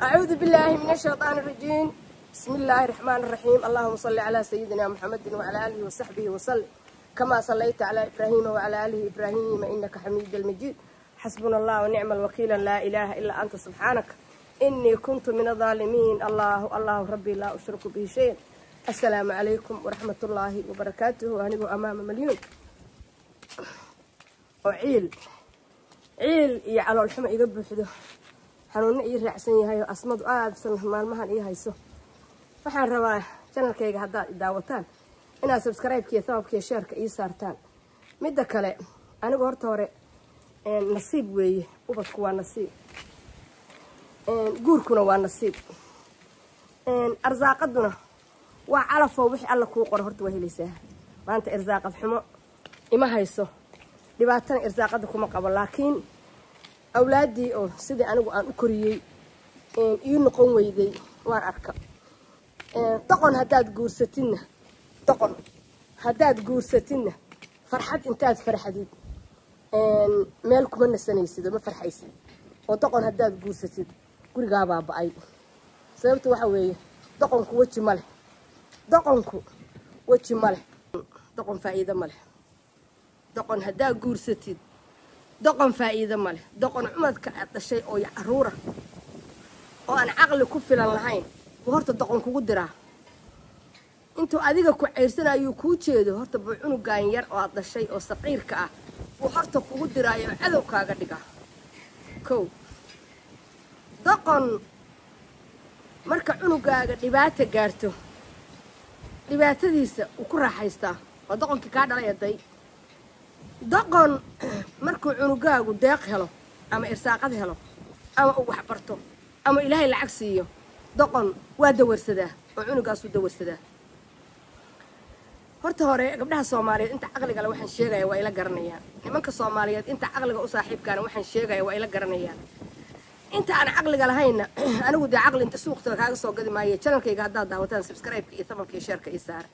أعوذ بالله من الشيطان الرجيم، بسم الله الرحمن الرحيم. اللهم صل على سيدنا محمد وعلى آله وصحبه وسلم كما صليت على إبراهيم وعلى آله إبراهيم إنك حميد المجيد. حسبنا الله ونعم الوكيل، لا إله إلا أنت سبحانك إني كنت من الظالمين. الله الله ربي لا أشرك به شيء. السلام عليكم ورحمة الله وبركاته. Anigoo amaama مليون oo ciil ciil iyo calool xumo iga buuxdo, xanuunno ii raacsan yahay oo asmadu aadsan maalmahan ii hayso, waxaan rabaa channelkayga haddaad i daawataan inaad subscribe-kiiyo thumbkiiyo shareka ii saartaan. Midda kale, anigu horta hore nasiib weeye, ubadku waa nasiib, guurkuna waa nasiib, arsaaqaduna waa calafoo wixii Alla kuu qoro horta waa helaysaa. Maanta irsaaqad xumo ima hayso, dhibaatana irsaaqada kuma qabo, laakiin awlaaddii oo sidii anigu aan u koriyey ii noqon weyday waan arka. Doqon haddaad guursatidna, doqon haddaad guursatidna, farxad intaad farxadid meel kuma nasanaysid oo ma farxaysid. Oo doqon haddaad guursatid, gurigaa baaba-ay. Sababta waxa weeye, doqonku weji ma leh, doqonku weji ma leh, doqon faa'iido ma leh. Doqon haddaad guursatid, doqon faa'iido ma leh. Doqon cumadka aad dhashay oo caruura oo aan caqli ku filan lahayn buu horta doqon kugu diraa. Intuu adiga ku cayrsanayuu kuu jeedo, horta buu cunugan yar oo aad dhashay oo saqiirka ah buu horta kugu diraayo oo cadow kaaga dhigaa. Kow, doqon marka cunugaaga dhibaata gaarto, dhibaatadiisa uu ku raaxaystaa. Waa doqonkii kaa dhalay aday. Doqon markuu cunugaagu deeq helo ama irsaaqad helo ama uu waxbarto ama Ilaahay lacag siiyo, doqon waa dawarsadaa oo cunugaasuu dawarsadaa. Horta hore, gabdhaha Soomaaliyeed inta caqliga le waxaan sheegaya waa ila garanayaan. Nimanka Soomaaliyeed inta caqliga u saaxiibkaana waxaan sheegaya waa ila garanayaan. Inta aan caqliga lahaynna, anigu dee caqli inta suuqta kaaga soo gadi maayo. Channelkayga haddaad daawataan, subscribe-ka iyo thumbka iyo shareka ii saara.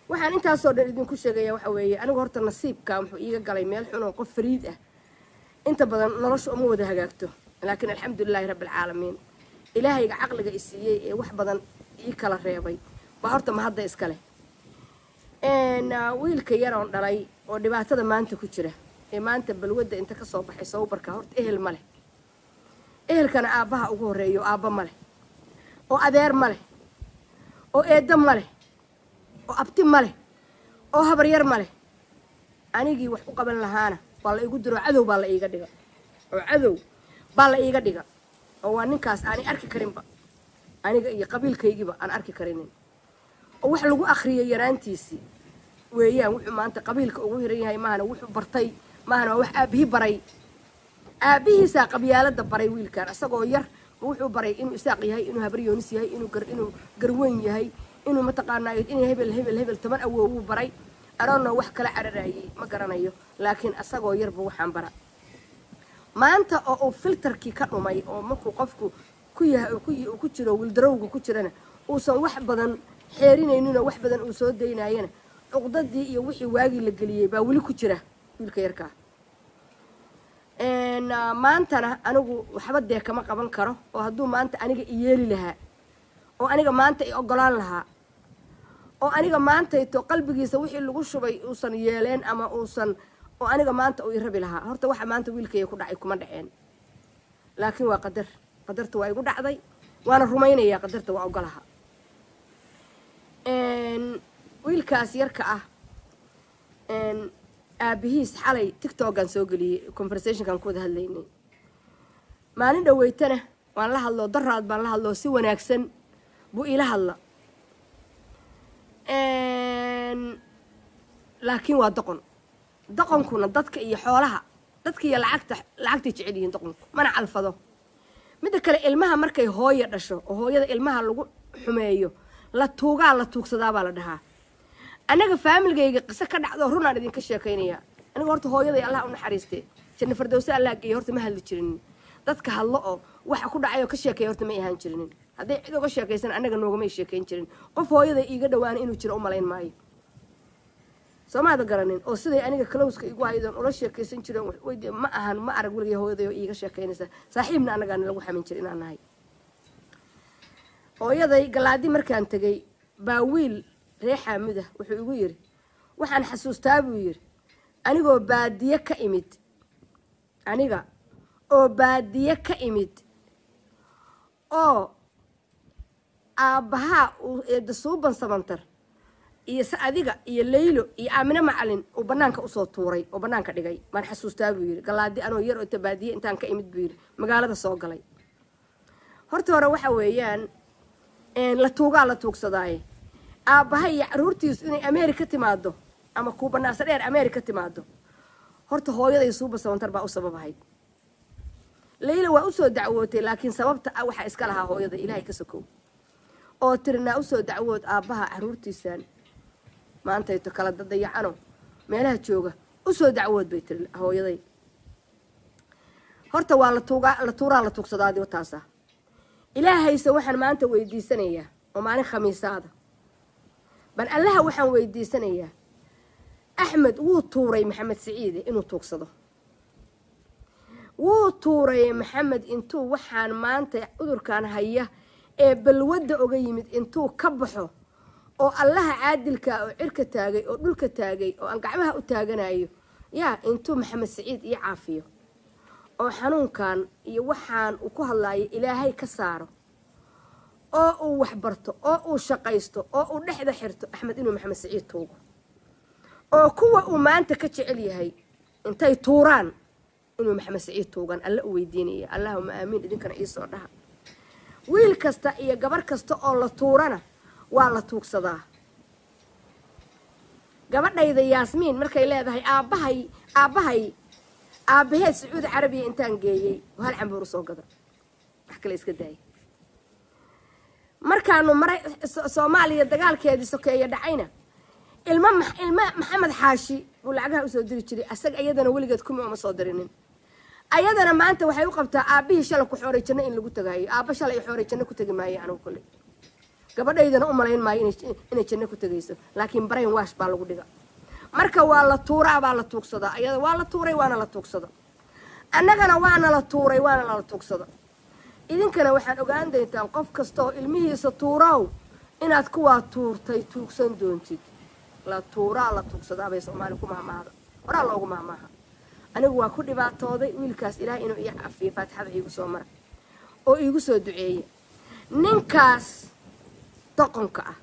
Waxaan intaasoo dhan idinku sheegaya waxa weeye, anigu horta nasiibka wuxuu iiga galay meel xun oo qof fariid ah. Inta badan nolosha uma wada hagaagto, laakiin alxamdulilaahi rabbi alcaalamiin, Ilaahayga caqliga i siiyey ee wax badan ii kala reebay baa horta mahadda iskale. Wiilka yaroon dhalay oo dhibaatada maanta ku jira ee maanta balwadda inta kasoo baxay sawbarka, horta ehel ma leh. Ehelkana aabbaha ugu horreeyo. Aabba ma leh, oo adeer ma leh, oo eeddo ma leh, oo abti ma leh, oo habaryar ma leh. Anigii wax u qaban lahaana waa la igu diro, cadow baa la iiga dhiga, oo cadow baa la iiga dhiga, oo waa ninkaas aanay arki karinba aniga iyo qabiilkaygiiba aan arki karinin, oo wax lagu akhriyay yaraantiisii weeyaan. Wuxuu maanta qabiilka ugu hiran yahay maahana wuxuu bartay maahana, waa wax aabbihi baray. Aabbihiisaa qabyaalada baray wiilkan isagoo yar. Wuxuu baray inuu Isaaq yahay, inuu Habaryoonis yahay, inuu Garweyn yahay, inuu mataqaanaa inuu hebel hebel hebel 10 awoowuu baray. Aroonno wax kala cararayay ma garanayo, laakiin isagoo yarba waxaan bara. Maanta oo uu filterkii ka dhumay, oo markuu qofku ku yahay uu ku jiro wildarowga ku jirana, uusan wax badan xeerinayninoo wax badan uu soo daynayana, cuqdadii iyo wixii waagii la geliyey baa weli ku jira wiilka yarkaa. Maantana anigu waxba dee kama qaban karo. Oo hadduu maanta aniga i yeeli lahaa, oo aniga maanta i ogolaan lahaa, oo aniga maantayto qalbigiisa wixii lagu shubay uusan yeeleen ama uusan, oo aniga maanta uu i rabi lahaa, horta waxa maanta wiilkayga ku dhacay kuma dhaceen. Laakiin waa qadar, qadarta waa igu dhacday, waana rumaynayaa, qadarta waa ogolaha. Wiilkaas yarka ah aabihiis xalay TikTokan soo geliyey conversationkan ku wada hadlaynay. Maalin dhaweytana waan la hadloo, daraad baan la hadloo, si wanaagsan buu iila hadla, laakiin waa doqon. Doqonkuna dadka iyo xoolaha, dadka iyo lacagta, lacagtay jecel yihiin doqonku, mana calfado. Midda kale, ilmaha markay hooya dhasho oo hooyada ilmaha lagu xumeeyo, la tuugaa, la tuugsadaa baa la dhahaa. Annaga faamilgayga qiso ka dhacdo runaan idinka sheekaynaya. Aniga horta hooyaday, Allah u naxariiste, janna fardowse Allah geeye, horta ma hadli jirinin. Dadka hadlo oo waxa ku dhacay oo ka sheekeeya horta may ahaan jirinin. Hadday cid uga sheekaysan, annaga noogamay sheekayn jirin. Qof hooyaday iiga dhawaana inuu jiro u malayn maayo, soomaada garanin? Oo siday aniga closeka igu haydoon ula sheekaysan jireen wax weydiiya ma ahan. Ma arag weligay hooyaday oo iiga sheekaynaysa. Saaxiibna annagaana lagu xamin jira inaan nahay. Hooyaday Galaadi markaan tegay baa wiil ree Xaamudah wuxuu igu yidhi, waxaan xasuustaa buu yidhi, anigoo baadiye ka imid, aniga oo baadiye ka imid oo aabbahaa uu Eedda Suuban Sabantar iyo se adiga iyo Laylo iyo Aamine Macalin uu banaanka usoo tuuray oo banaanka dhigay baan xasuustaa buu yidhi. Galaadi anoo yar oo inta baadiye intaan ka imid buu yidhi magaalada soo galay. Horta hore waxa weeyaan la tuugaa la tuugsadaaye, aabbahay iyo caruurtiisu inay Ameerika timaado ama Kuubanaasa dheer Ameerika timaado, horta hooyaday Suuba Sabantar baa u sabab ahayd. Layla waa usoo dacwootay, laakiin sababta waxaa iska lahaa hooyada, Ilaahay ka sokow, oo tirinaa usoo dacwood aabbaha caruurtiisaan maantayto kala dadayacano meelaha jooga, usoo dacwood bay tiri hooyaday. Horta waa la tuugaa, la tuuraa, la tuugsadaadi wataasa. Ilaahayse waxaan maanta weydiisanayaa oo maalin khamiisaada bal Allaha waxaan weydiisanayaa, Axmed wuu tuuray Maxamed Siciide inuu tuugsado, wuu tuuray Maxamed intuu waxaan maanta cudurkan haya ee balwadda oga yimid intuu ka baxo oo Allaha caadilka oo cirka taagay oo dhulka taagay oo aan gacmaha u taaganayo yaa intuu Maxamed Siciid ii caafiyo oo xanuunkan iyo waxaan uu ku hadlaayo Ilaahay ka saaro oo uu waxbarto oo uu shaqaysto oo uu dhexda xirto, Axmed inuu Maxamed Siciid tuugo oo kuwa uu maanta ka jecel yahay intay tuuraan inuu Maxamed Siciid tuugan Alla u weydiinaya. Allahuma aamiin. Idinkana iisoo dhaha, wiil kasta iyo gabar kasta oo la tuurana waa la tuugsadaa. Gabadhayda Yaasmiin markay leedahay aabbahay, aabbahay, aabbaheed Sacuudi Carabiya intaan geeyey oo hal cambuur usoo gada, wax kale iska daayay. Markaanu maray Soomaaliya dagaalkeedii sokeeye dhacayna, ilma Maxamed Xaashi buu lacagaha usoo diri jiray asaga, iyadana weligeed kuma uma soo dirinin. Ayadana maanta waxay u qabtaa aabbihii shalay ku xooray janno in lagu tagaayo. Aabba shalay xooray janno ku tegi maayo. Anigu kolley gabadhaydana u malayn maayo inay janno ku tegayso, laakiin brain wash baa lagu dhiga. Marka waa la tuuraa, baa la tuugsadaa. Ayada waa la tuuray, waana la tuugsada. Annagana waana la tuuray, waana lala tuugsada. Idinkana waxaan ogaan doontaan qof kasta oo ilmihiisa tuurow inaad kuwaa tuurtay tuugsan doontid. La tuuraa la tuugsadaa bay Soomaali ku mahmaahda, horaa loogu mahmaaha. Anigu waa ku dhibaatooday wiilkaas. Ilaah inuu ii cafiyo faatixada iigu soo mara oo iigu soo duceeya. Ninkaas doqonka ah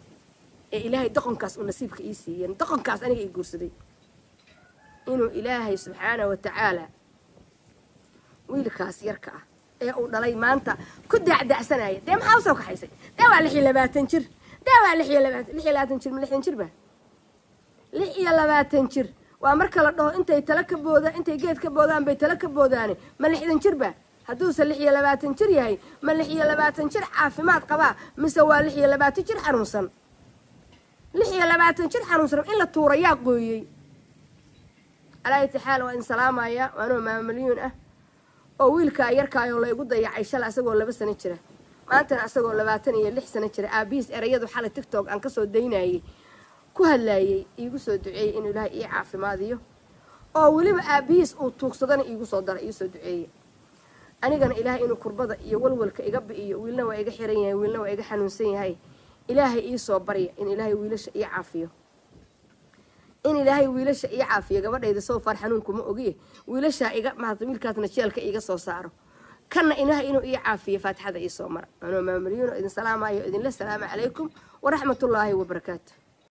ee Ilaahay doqonkaas uu nasiibka ii siiyeen, doqonkaas aniga ii guursaday, inuu Ilaahay subxaana wa tacaala wiilkaas yarka ah ee uu dhalay maanta ku daacdaacsanaya, dee maxaa usoo kaxaysay? Dee waa 26 jir, dee waa 26, 26 jir, ma 60 jir ba? 26 jir waa marka la dhaho intay tala ka boodaan, intay geed ka boodaan bay tala ka boodaane, ma 60 jir ba? Hadduuse 26 jir yahay, ma 26 jir caafimaad qabaa mise waa 26 jir xanuunsan? 26 jir xanuunsan in la tuura yaa qooyey? Alaa ayati xaal, waa in salaamaya waanoo maamalyuun ah oo wiilkaa yarkaayoo laygu dayacay shalay asagoo 2 sano jira, maantana asagoo 26 sano jira, aabihiis erayadu xalay TikTok aan kasoo daynayay ku hadlaayay iigu soo duceeyey inuu Ilaahay ii caafimaadiyo oo weliba aabihiis uu tuugsadana iigu soo dara, iigu soo duceeyey. Anigana Ilaahay inuu kurbada iyo walwalka iga bi'iyo. Wiilna waa iga xiran yahay, wiilna waa iga xanuunsan yahay. Ilaahay ii soo barya in Ilaahay wiilasha ii caafiyo, in Ilaahay wiilasha ii caafiyo. Gabadhayda soo far xanuunku ma ogiye, wiilashaa iga mahad, wiilkaasna jeelka iiga soo saaro, kanna Ilaahay inuu ii caafiyo. Faatixada ii soo mara. Anoo maamalyuun oo idin salaamayo, idinla salaamu calaykum waraxmatullaahi wabarakaatu.